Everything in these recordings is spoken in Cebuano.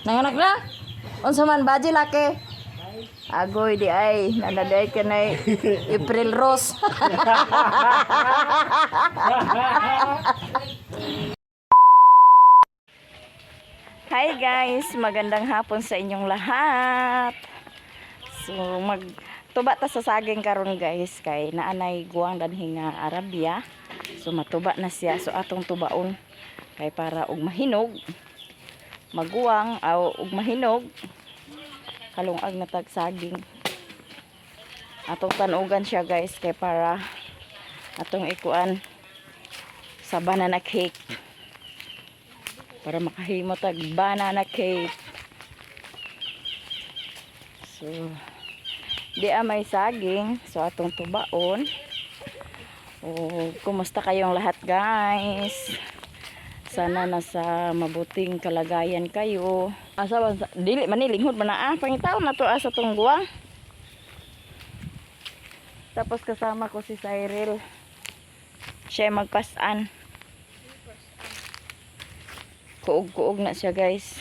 Nanganak na? Unsa man baji laki? Agoy di ay nanaday ka na April Rose. Hi guys, magandang hapon sa inyong lahat. So mag tuba ta sa saging karon guys, kay naanay guwang danhi nga Arabia. So matuba na siya, so atong tubaon kay para og mahinog maguwang aw og mahinog kalungag na tag saging. Atong tanugan siya guys, kay para atong ikuan sa banana cake, para makahimo tag banana cake. So di ah may saging, so atong tubaon. O kumusta kayong lahat guys? Sana nasa mabuting kalagayan kayo. Asa ba dili man ni linghod man na ah, pangitaon na to ah, sa tungguang. Tapos kasama ko si Cyril. Siya ay magpasan. Kuog-kuog na siya guys.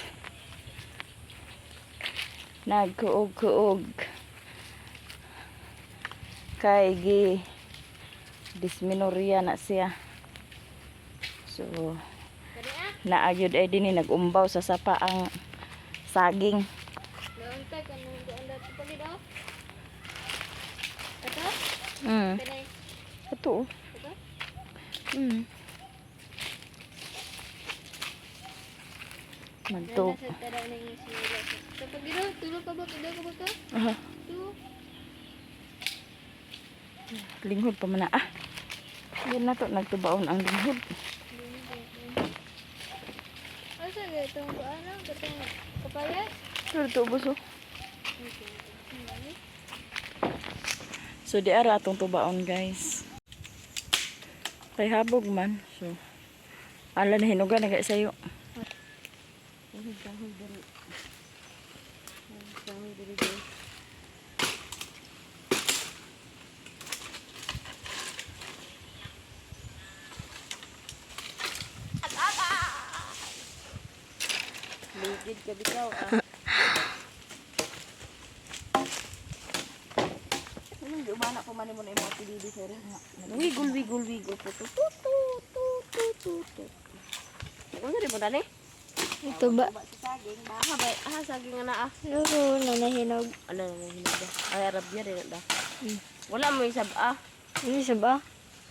Nagkuog-kuog. Kay gi dysmenorrhea na siya. So naagyod ay dinhi nag-umbaw sa sapa ang saging. Naunta ka nang doon dato pagid oh. Ato? Kanay. Ito. Oh. Ato? Magto. Nasa tara na yung sinila. Sa pagid oh, tulo pa ba tulo ka ba to? Aha. Tulo. Linghod pa man na ah. Hindi na to nagtubaon ang linghod. Asa ga itong ano, katong kapayas? Pero ito ubos oh. So di ara atong tubaon guys. Kay habog man. So ala na hinugan na kay sayo. Ligid ka bitaw ah. Anong umana pa man mo na imo apelido sir? Wiggle, wiggle, wiggle po. Tu, tu, tu, tu, tu, tu, tu. Ano rin mo dali? Ito ba? Ah, bay, ah, saging nga na ah. Luro na nahinog. Ano na mo hinog ba? Ay, Arabia rin na da. Wala mo isab ah. Ano sa ba?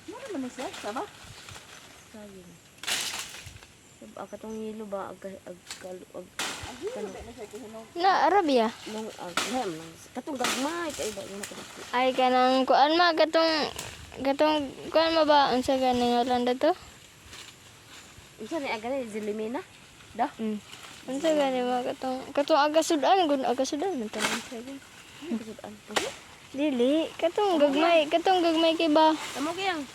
Ano man ni siya? Saba? Saging. Sab ah, katong hilo ba? Ag, ag, ag, ag, Na Arabia. nung, ag, na, katong gagmay. Kay ba, yun ako. Ay kanang kuan ma katong katong kuan ma ba unsa gani ngalan dato? Unsa ni aga ni Zilimina? Da? Unsa gani ma katong katong agasudan gun agasudan man tanan sa Kasudan. Dili katong gagmay kay ba? Tamo kayang.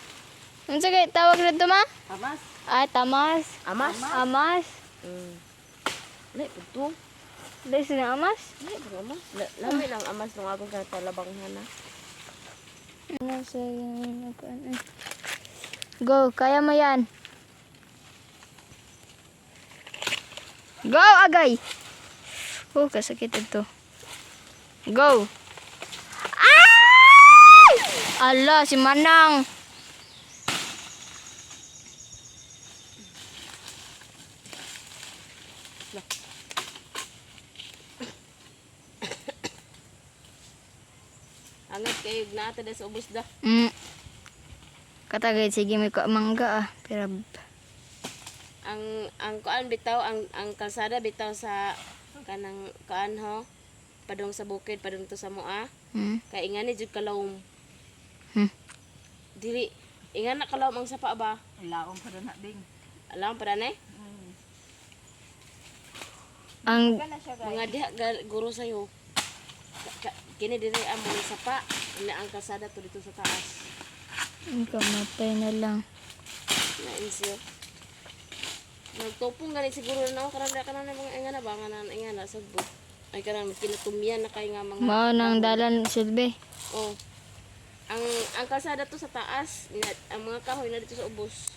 Unsa kay tawag dito ma? Amas. Ay tamas. Amas. Amas. Lai, pugtong. Dai sila amas? Lai, pugtong amas. Lami lang amas nung akong katalabang hana. Ano sa kuan ay. Go, kaya mo yan. Go, agay! Oh, kasakit ito. Go! Ay! Ala, si Manang! Angat kayo, naata sa ubos da. Katagay, sige may mangga ah. Pero, Ang kuan bitaw ang kalsada bitaw sa kanang kuan ho padung sa bukid padung to sa moa kay ingani jud kalawom. Dili ingana kalawom ang sapa ba? Laom pa na ding. Alam pa na eh? Ang, Mga diha guro sayo. Kini diri ang mga sapa ina ang kalsada to dito sa taas. ang kamatay na lang. Na insyo. Nagtupong gani siguro na ako karon karon na mga ingana ba nga na ingana sagbot. Ay kanang kinatumyan na kay nga mga Mao nang dalan silbi. Oh. Ang kalsada to sa taas, ang mga kahoy na dito sa ubos.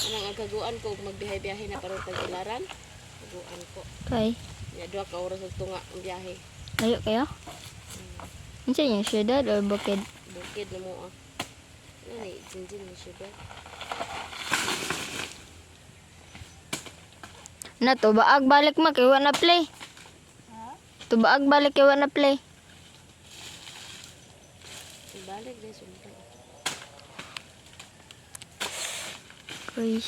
Anang ang kaguan ko ug magbiyahe-biyahe na parang tag-ilaran. Kaguan ko. Kay Nya 2 ka oras og tunga ang biyahe. layo kayo? Unsa yung syudad or bukid? Bukid na mo ah. Ano ni Jinjin ni syudad. Na tubaag balik ma kay wa na play. Tubaag balik kay wa na play. Balik dai sumpa. Uy.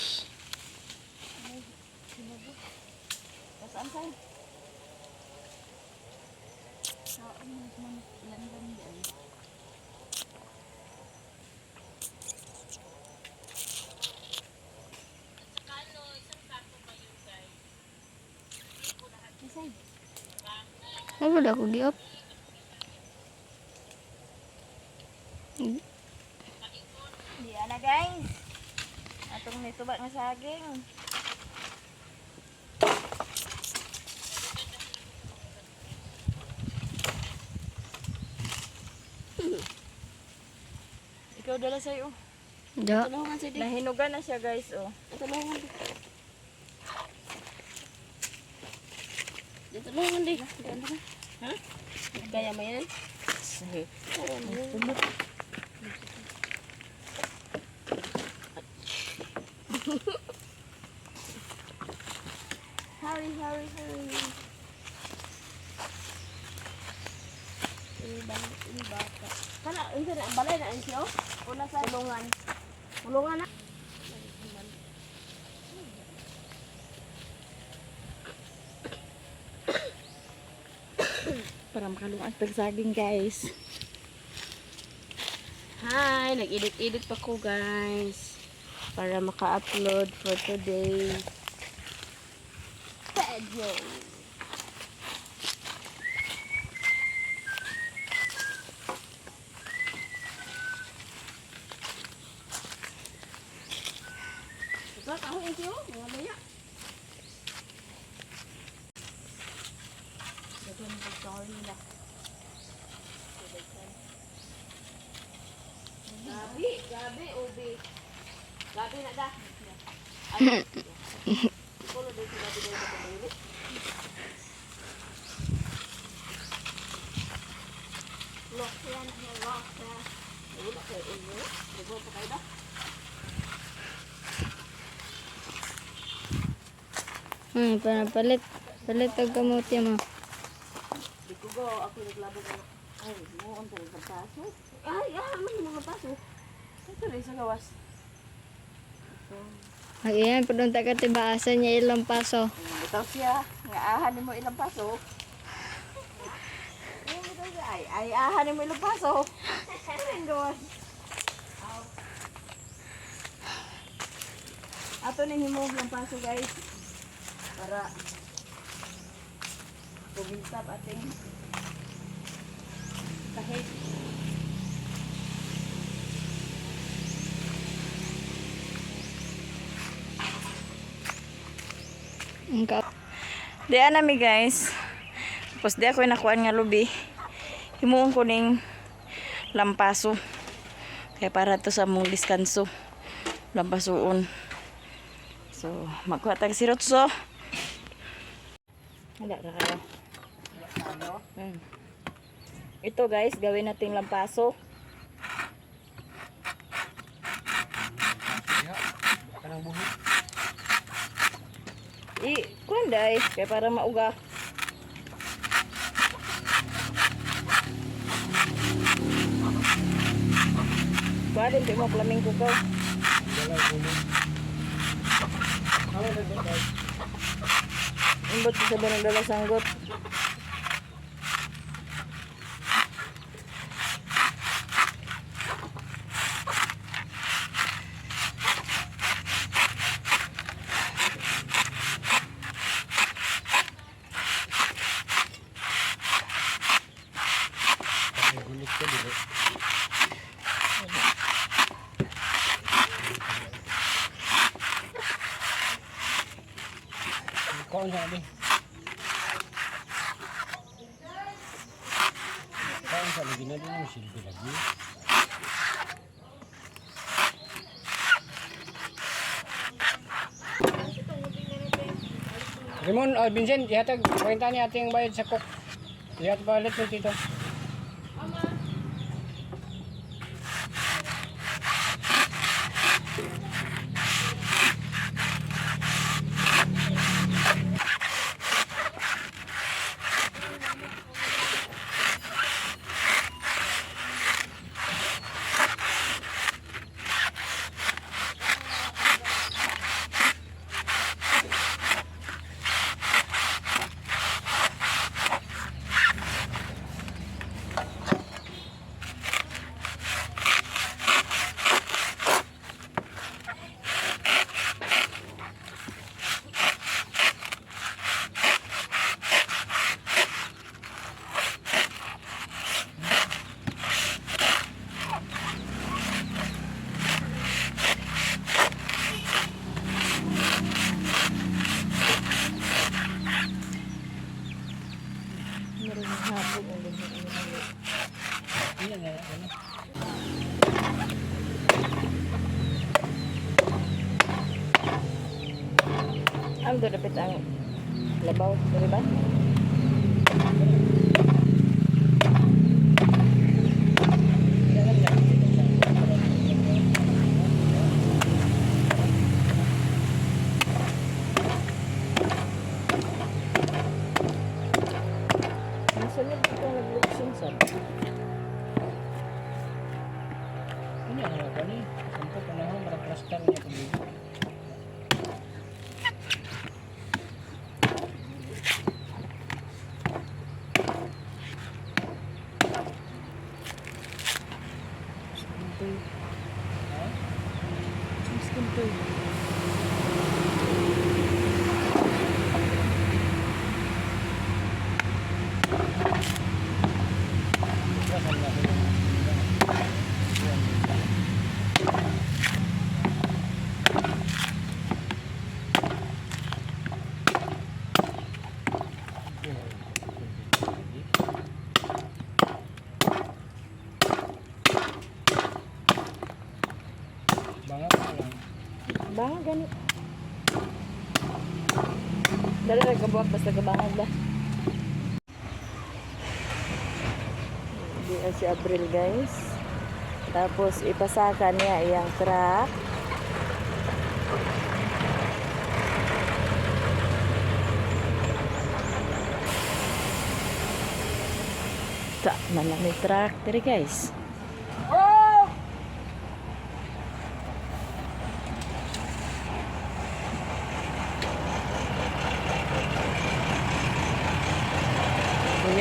Wala ko giop. Di ana guys. Atong nituba nga saging. Ikaw dala sa'yo. Da. Tulungan sa di. Nahinugan na siya guys oh. Tulungan di. Di tulungan di. Ha? Kaya mo yan? Kaya mo yan. Hurry, hurry, hurry. Ibang iba ka. Kana, unsa na ang balay na ang siyo? Una sa tulungan. Tulungan na. Para makalungan tag saging guys. Hi, nag-edit-edit pa ko guys para maka-upload for today. Video. Ito, kahoy ito, mga maya. Gabi, gabi, ubi. Gabi na da. Ay. Kulo din si gabi daw sa pabili. Wala kayo ulo. Nagawa pa kayo da? Panapalit. Palit og kamote mo. Di ko go, ako naglabog ano. Ay, mo ang talagang paso. Ay, ah, man yung mga paso. Ito rin sa gawas. Ay, ayan, punta ka tibaasan niya ilang paso. Bitaw siya. Nga ahan nimo ilang paso. Ay, bitaw siya. Ay, ay ahan nimo ilang paso. Ano gawas? Ato ni himog lang paso guys. Para kumintap ating kahit. Ang ka Di ana mi guys. Tapos di ako nakuan nga lubi. Himuon ko ning lampaso. Kaya para to sa mong diskanso. Lampasuon. So, magkuha tag sirotso. Wala na kayo. Ito guys, gawin nating lampaso. I, kuan day, kaya para mauga. Kuan din mo flamingo ko. Imbot sa banang dala sanggot. Gulit ka, dili. Kaon sa abi. Kaon sa abi ginadi mo silbi lagi. Ramon, oh, Vincent, ihatag kwenta ni ating bayad sa cook. Ihatag palit ni Tito. Iyan na, ano. Ang dapit ang labaw, dili ba? Masunod ko nagluksong sa. Ano yan, ano ni? Sampo panahon para plaster niya kung dito. Banga pa lang. Banga gani. Dali ra kabuak basta kabangag ba. Di na si Abril, guys. Tapos ipasaka niya iyang truck. Ta, manami truck diri, guys.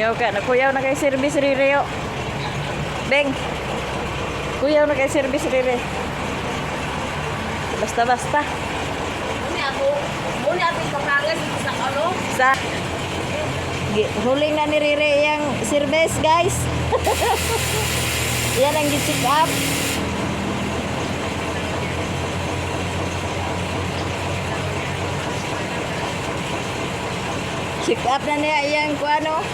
Kuyaw ka, nakuyaw na kay service Rireo. Beng. Kuyaw na kay service Rire. Basta basta. Muna ako, muna ako kapangas sa ano. Sa huling na ni Rire yung service, guys. Yan ang gi-check up. Check up na niya iyang kuano.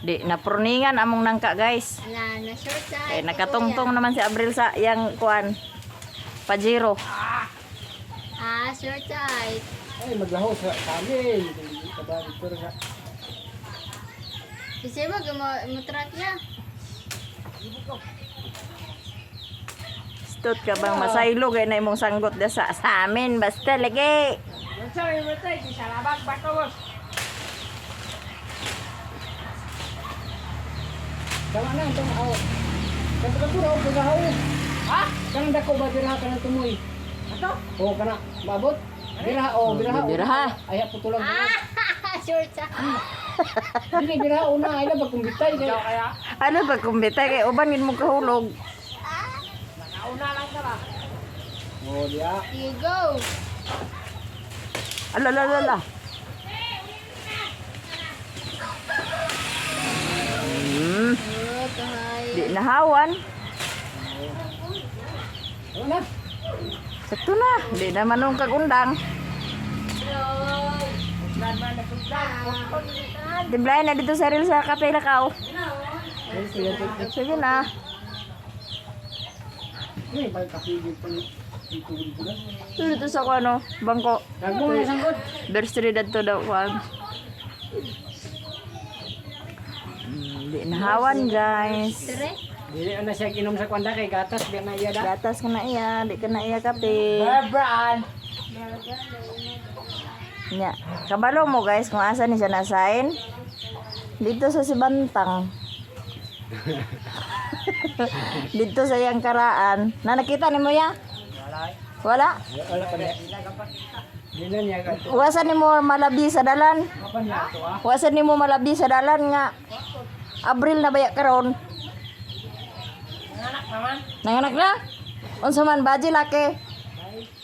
Di napruningan among nangka, guys. Wala na short sa. Kay nakatungtong naman si Abril sa iyang kuan Pajero. Ah, short side. Ay, maglaho sa amin. Kabalik pero sa Kasi mo mo truck niya. Stot ka bang masaylo kay na imong sanggot da sa amin basta lagi. Tama na, itong aw. Kanto raw pagahaw. Ha? Kanang dako ba dira kanang tumoy? Ato? Oo kana. Maabot? Dira oh, dira. Dira. Ay putulang. Ah, short sa. Dili dira una ay na pagkumbitay kay. Ano ba kumbita kay uban gid mo kahulog. Oh, diya. You go. Ala la la la. Di nahawan. Tama na. Sakto na. Di na manong kagundang. Timplahin na dito sa ril sa kape lakaw. Sige na. Ay, bay kape dito dito dito na. Dito sa ko ano, bangko. Dagmo na sangkot. Verse 3 dito daw kuan. Di nahawan, guys. Dili na siya inom sa kwanda kay gatas di na iya da. Gatas ka na iya, di ka na iya kape. Barbara. Nya. Kabalo mo guys kung asa ni siya nasain. Dito sa Sibantang. Dito sa iyang karaan. Na nakita nimo ya? Wala. Wala pa di. Di na niya ka. Wasa nimo malabi sa dalan. Kapan niya to ah? Wasa nimo malabi sa dalan nga. Abril na baya karon. Nanganak na? Unsa man baji laki?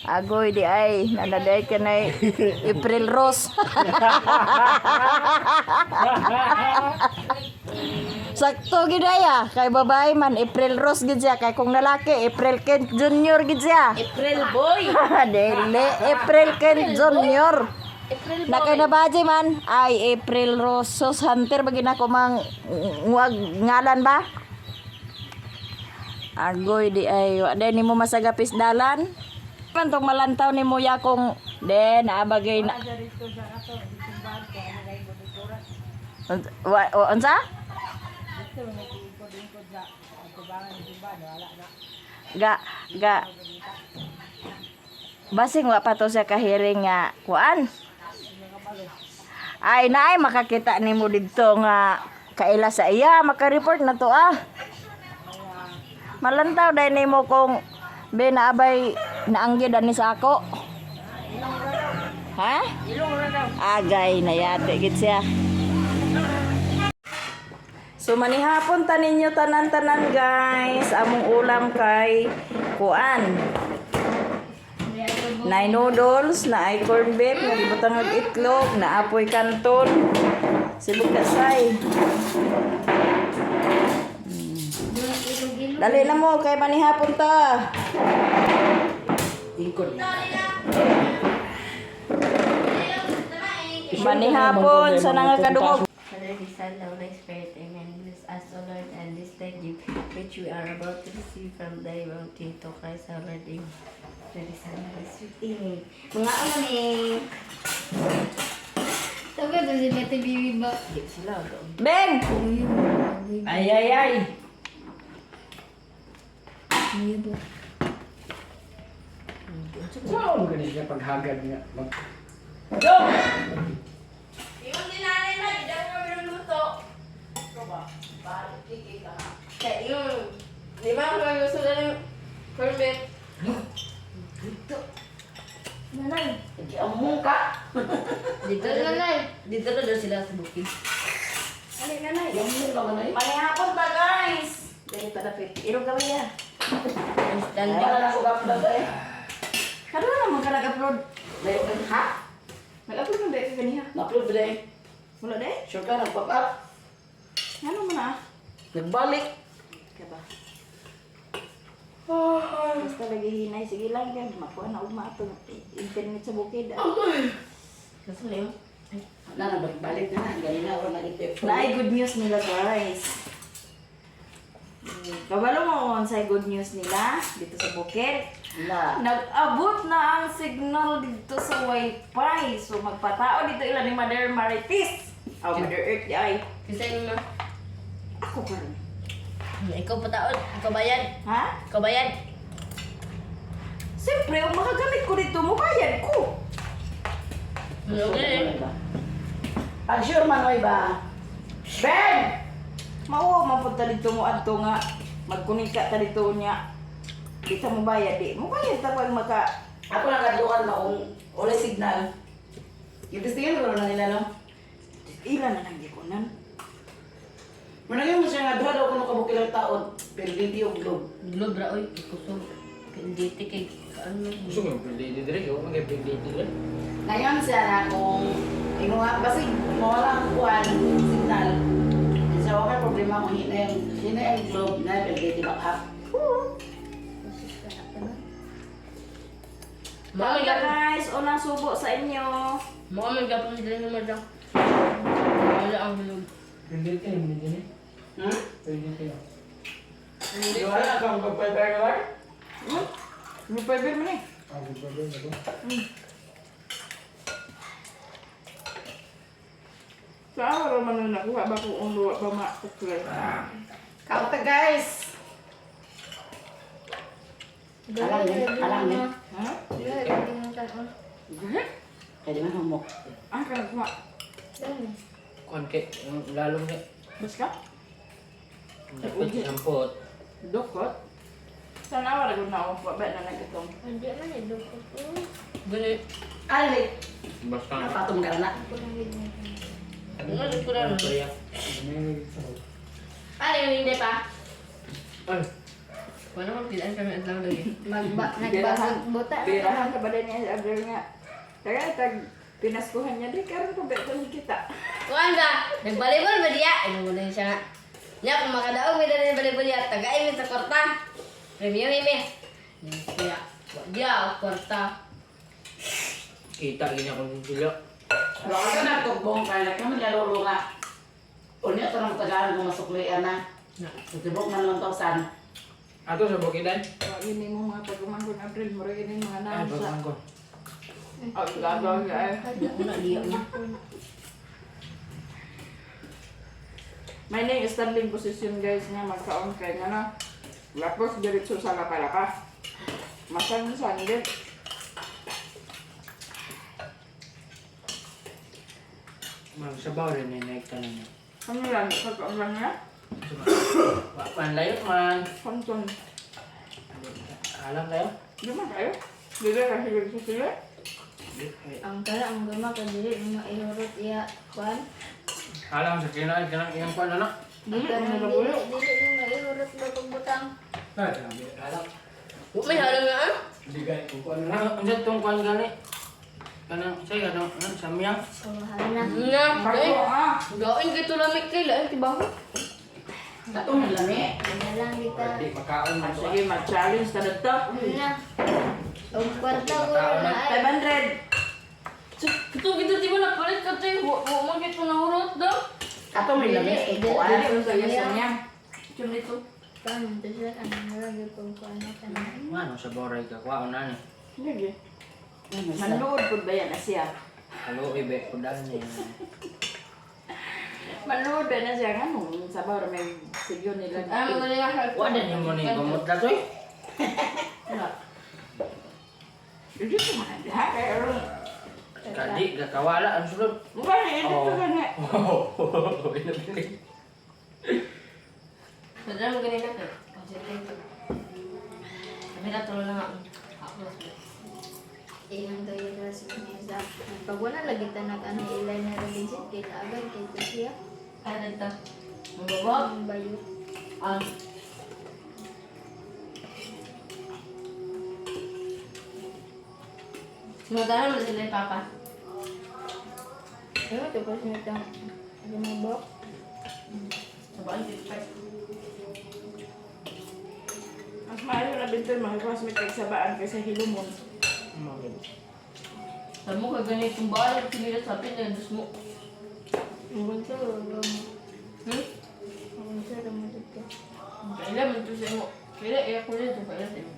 Agoy di ay, nanaday ka na April Rose. Sakto gid ay ah. Kay babae man April Rose gid siya, kay kung lalaki April Kent Jr. gid siya. April boy. Dili, April Kent Jr. April Na kay nabaji man ay April Rose Sus Hunter ba ginako mang wag ngalan ba? Agoy di ay wa day nimo masagapis dalan. Man tong malantaw nimo ya kung de naabagay na. Wa o, unsa? Ga ga Basing wa pa to siya kahiring nga kuan. Ay naay makakita nimo didto nga kaila sa iya, maka-report na to ah. Malantaw dahil nimo kung be naabay naanggid ani sa ako. Ha? Agay nayate gid siya. So manihapon ta ninyo tanan-tanan guys, among ulam kay kuan. Nay noodles, na ay corn beef, nga gibutang og itlog, na apoy kanton. Sibog kasay. Dali na mo kay manihapon ta. Ingkod. Manihapon sa nangakadungog. Father, the Son, the Holy Spirit, Amen. Bless us, O Lord, and this thy gift, which we are about to receive from thy bounty, to Christ our Lord. Amen. Father, the Son, the Holy Spirit, Amen. Mga ano ni... Sabi to sila TV ba? Sila, Ben, Ay ay ay. Saan gani siya paghagad nga mag Ingon din nanay na, di daw kami luluto. Kaya yung... Di ba kung gusto na ng permit? Nanay, Among ka! Dito na Nanay. Dito na daw sila sa bukid. Dali nanay. Manihapon ta guys. Dali pa dapit. Irog kami ya. Instant. Wala na ko upload eh. Karon naman ka nag-upload. Ha? Nag-upload man ba ka ganiha? Na-upload ba eh? Wala de? Sure ka, nag-pop up. Ano man ah? Nagbalik. Ka ba? Basta lagi hinay. Sige lang yan. Makuha na ugma atong internet sa bukid. Ah. Gusto na yun? Na, nagbalik na na. Ganina, wala nag Naay good news nila guys. Kabalo mo kung unsay good news nila dito sa bukid. Na. Nag-abot na ang signal dito sa wifi. So magpatao dito ila ni Mother Marites. Oh, Mother Earth di ay. Kasi yung ma... Ako pa rin. Ikaw pataon. Ikaw bayad. Ha? Ikaw bayad. Siyempre, kung makagamit ko dito, mubayad ko. Okay. Ang sure man, oy ba? Ben! Mao man punta dito mo adto nga magkunika ta dito niya. Di ta mo bayad di. Mo bayad ta pag maka Ako lang kadlukan maong wala signal. Imbestigan ko na nila, no? ila na lang gikunan. Managay mo siya nga, duha daw kuno kabukil ang taon. PLDT o Globe. Globe ra oy, kusog. Pinditi kay ano. Gusto mo PLDT dire, yo mag PLDT dire. Ngayon siya na kung ingo nga, basig, mawala ang kuwan, signal. So, Pero okay problema kung hina yung globe na pwede back up. Mga guys, unang subo sa inyo. Mga may gapon dito naman daw. Wala ang hulog. Hindi kayo, hindi ni. Hmm? Pwede kayo. Wala kang pagpapagawa? May pwede man eh. Ah, good ba ba? Sa araw man na nakuha ba kung ang luwa ba makukulay? Kauta guys! Alam ni, alam ni. Ha? Dili mo tan-on. Pwede man humok. Ah, ka nakuha. Dali. Kuan kay lalong kay. Bas ka? Dapat sampot. Dukot? Sana wala ko na akong ba na nagitong. Hindi man eh dukot ko. Gani. Alali, Basta. napatong ka na. Kulang gid mo. Ano ko na? Ano yung hindi pa? Ay. Wala mo kilaan kami at lang lagi. Magba nagbasag buta. Birahan ka ba din niya si Abril nga? Kaya tag pinaskuhan niya di karon ko ba kita. Kuan ba? Nagbalibol ba diya? Ay, wala siya nga. Nya, kung makadaog, may dala balibol diya. Tagay mi sa kwarta. Premium mi. Siya. Wa diya, kwarta. Kita gina kung sila. Wala ka na tugbong kaya kami nalolo nga. Unya to ng Tagalog kung masuklian na. Tutibok man 1,000. Ato sa bukidan. Wa gini mo mga pagumanggon Abril, mura gini mga Ay, nasa. bagang ko. Ang gagaw niya eh. Una diya mo. May na yung standing position guys nga magkaon kay nga na. Lapos diretso sa lapalapa. Masan-san din. Magsabaw rin na naik tanan niya. Ano lang, pagkaon lang niya? Wa man layo man. Konton. Alam tayo. Di man kayo? Dili ka siguro sa sila? Ang kala ang gama ka dili mo maihurot iya kuan. Alam sa kinaan kanang iyang kuan ano. Dili Kanang mo dili nalabuyo. dili mo maihurot ba pagbutang. Ah, grabe. Alam. Wa may halang nga ah. Hindi gani kung kuan na. Unsa tong kuan gani? Kanang say kanang ano samyang. Kamahala na. Na, Bago ah. Gaon kay tulamik kay lain tibaho. Katong lami. Ano lang kita. Di makaon Ah, mo to. sige, mag-challenge ta dito. Na. Og kwarta ko na ay. 500. Kito kito di ba nagpalit ka tayo? Wa wa man kito nahurot daw. Katong may lami kay kuan. Dili mo sa yasan niya. Chum dito. Kanon to siya ang lang gyud kung kuan na tanan. Ano sa boray ka kuan na ni. Sige. Manluod pud ba yan na siya? Halo ibe kudan ni. Manluod ba na siya nga nung sabaw ra may sigyo nila. Ay, magaling nga. Wa din mo ni gumot la toy. Dili ko man ha kay aron. Kadi gakawala ang sulod. Mukha ni dito ka na. Sadya mo ganun natin. Concentrate. Sabi na tulo na nga. Ako na sila. Iyang daw yung class mesa. Pag wala lagi ta nag ano ilay na rin siya kay agad kay to siya. Ay, dito. Magbabag. Ang bayo. Ah. Sinundahan mo sila yung papa. Ano to pa siya tang ano ba? Sabaan, dito. Mas maayo na binto mga classmate kay sabaan kaysa hilumon. Sabi mo, kag ganitong bahay, pinila sa atin, na mo. Ang bunso mo. Hmm? Ang bunso mo dito. Kaila man to sa imo. Kaila, iya kulit to, kaila sa imo.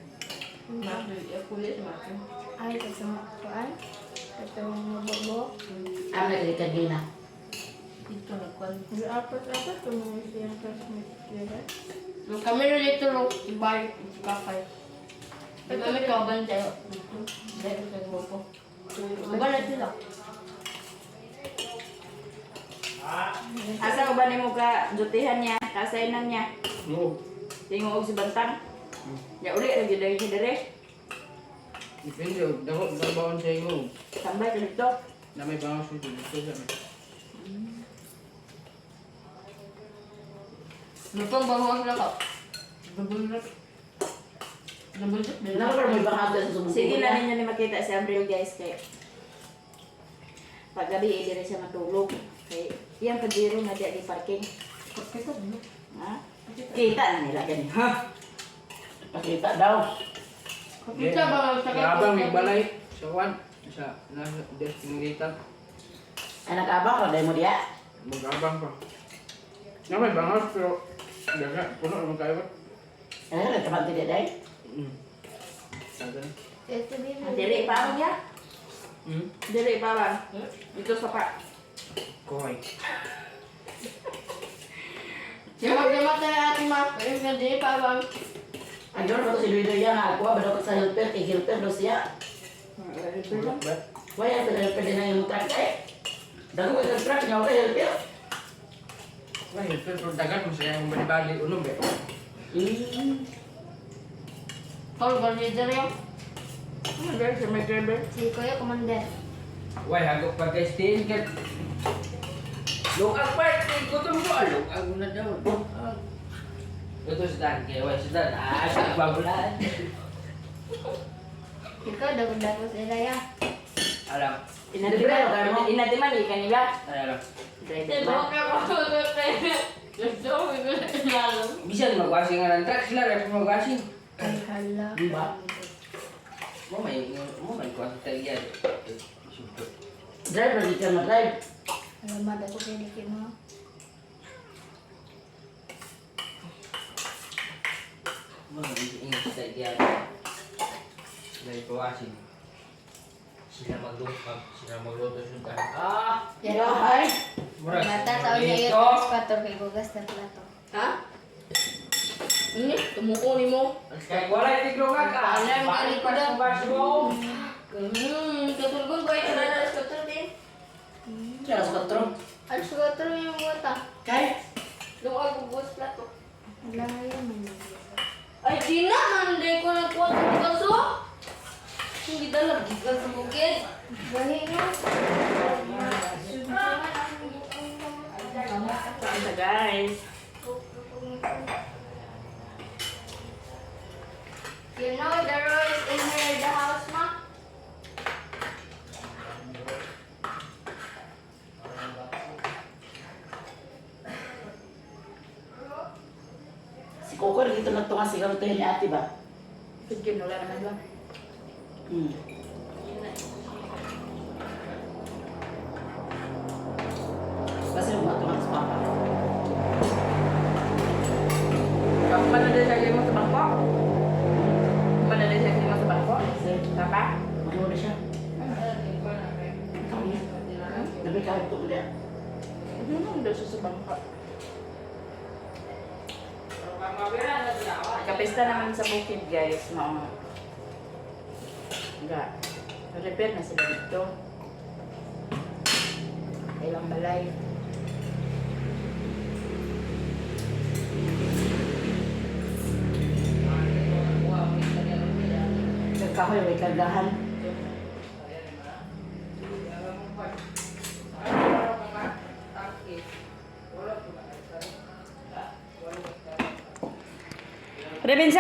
Maki, iya kulit, maki. Ay kasama kuan. Katong mabobo. Ano na ka gina. Dito, nagkuhan. Apat-apat ko mo siya classmate siya. Nung kami rin dito, nung ibay, kakay. Pag kami kauban tayo, dito, dahil sa grupo. Uban na sila. Asa ko ba nimo ka jutihan niya, kasaynan niya? No. Tinguog si Bantang. Ya uli ra gyud diri dire. Depende og dako trabaho sa imo. Tambay ka dito. Na may bangos dito dito sa may. Lupang bago sila ka. Double rep. Double rep. Nako may bangag sa subong. Sige na ninyo ni makita si Abril guys kay paggabi diri siya matulog. Kay iyang pajero na diya di parking. Ha? Kita na nila gani. Ha? Pakita daw. Kita ba Grabang may balay sa kwan sa nasa desk ng data. Ay nag-abang ra dai mo diya. Magabang pa. Na may bangas pero daga puno naman kayo. Ay nagtabang ti dai. Sabi. Ito din. Dili pa ako niya. Dili pa ba? Dito sa pa. Koy. Jamak-jamak na yung ating mga friends. Dili pa ba? Anjor ba to si Luis Doya nga ako ba daw sa helper kay helper do siya. Waya sa helper din ang imong truck eh. Dago kay truck nya kay helper. Wah, itu pero dagan mo siya yung bali-bali unom be. Tol, leader yung. Ano ba siya may driver? Si Kuya Commander. Wah, hago pa kay Stin kat. Lukag pa, gutom ko. Ah, lukag na daw. Ah. Ito si Dan, kaya wah si Dan. Ah, sa babulaan. Ikaw, dagon-dagon sila ya. Alam. Inatiman, inatiman eh, kanila. Alam. Driver ba? Bisan magwasing nga ng truck sila, rep magwasing. Ay, hala. Di ba? Mo may kuha sa tagyan. Driver di ka mag-drive. Alam mo, dako kay Diki mo. Mo may ingat sa tagyan. Dahil pawasing. Sila maglungkag, sila magluto sa Ah! Pero, Ay, Murag. bata taon niya yun, Ito. alas 4 kay gugas na plato. Ha? Ini, tumuko ni mo. Kaya wala yung tiglungag ah. Alam, galing ko daw. Basmo. Tutulgon ko ito na alas 4 din. alas 4. Alas 4 yung bata. Kay Lungag gugas plato. Wala ngayon, may nagluto. Ay, di na. Nanday ko nagkuha sa kaso. Hindi dala, gikan sa bukid. Gahi no? Saan sa guys? You know the rose in here, the house, ma? Si Coco dito nagtunga siguro to ni ate ba? Sige, wala naman doon. Kasi umatunga sa papa. Manalay sa mo sa bangko? Manalay sa mo sa bangko? Tapa? Magano na siya. Nabi kahit ito ulit. Ano naman daw siya sa bangko? Kapista naman sa bukid guys, mao. Nga. Repair na sila dito. Ilang balay. Nagkahoy, may kagahan. Rebinsa.